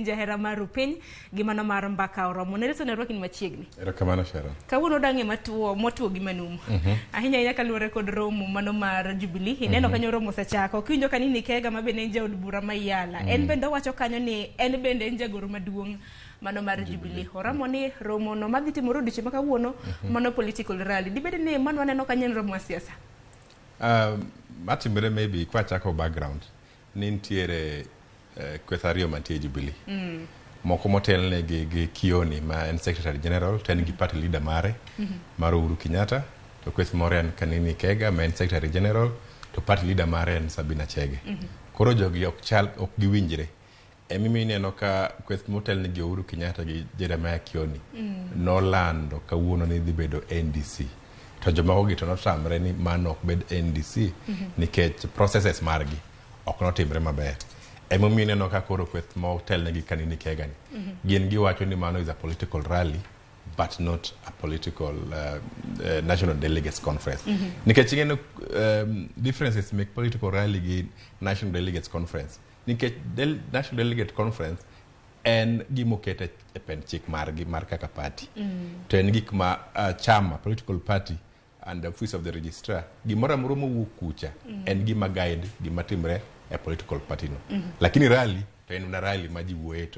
Jahera mar piny gi mano mar mbaka oromo. Nelson, arwaki ni machiegni. Erokamano, Sharon. Kawuono dang'e matuo motuo gi manumu. Ahinya ahinya kaluwore kod romo mano mar Jubilee. Ineno kanyo romo osechako. Kiwinjo ka Nini Kega ma bende en jaod bura ma Yala. En bende owacho kanyo ni en bende en jagoro maduong' mano mar Jubilee. Oramo ni romo no madhi timore odiochieng' ma kawuono mano political rally. Dibed ni mano waneno kanyo en romo mar siasa? Matimore maybe kwachako background ni nitiere kweth ariyo mantie e Jubilee. Moko motelne gi Kioni ma en Secretary General to en gi party leader mare mar Uhuru Kenyatta, to kweth moro en Kanini Kega ma en Secretary General to party leader mare en Sabina Chege. Koro jogi ok chal, ok giwinjre. Emomiyo ineno ka kweth motelne gi Uhuru Kenyatta gi Jeremiah Kioni nolando kawuono ni dhi bedo NDC. To jomoko gi to notamre ni mano ok bed NDC nikech processes margi ok notimre maber. Emomiyo ineno ka koro kweth motelne gi Kanini Kega ni gin giwacho ni mano is a political rally but not a political national delegates conference. Nikech ing'eno differences mek political rally gi national delegates conference. Nikech national delegate conference en gimoket e pend chik margi mar kaka party. To en gik ma chama, political party and the office of the registrar, gimoro amora mowuok kucha en gima guide gima timre e political party no. Lakini rally to en mana rally ma ji wuoye to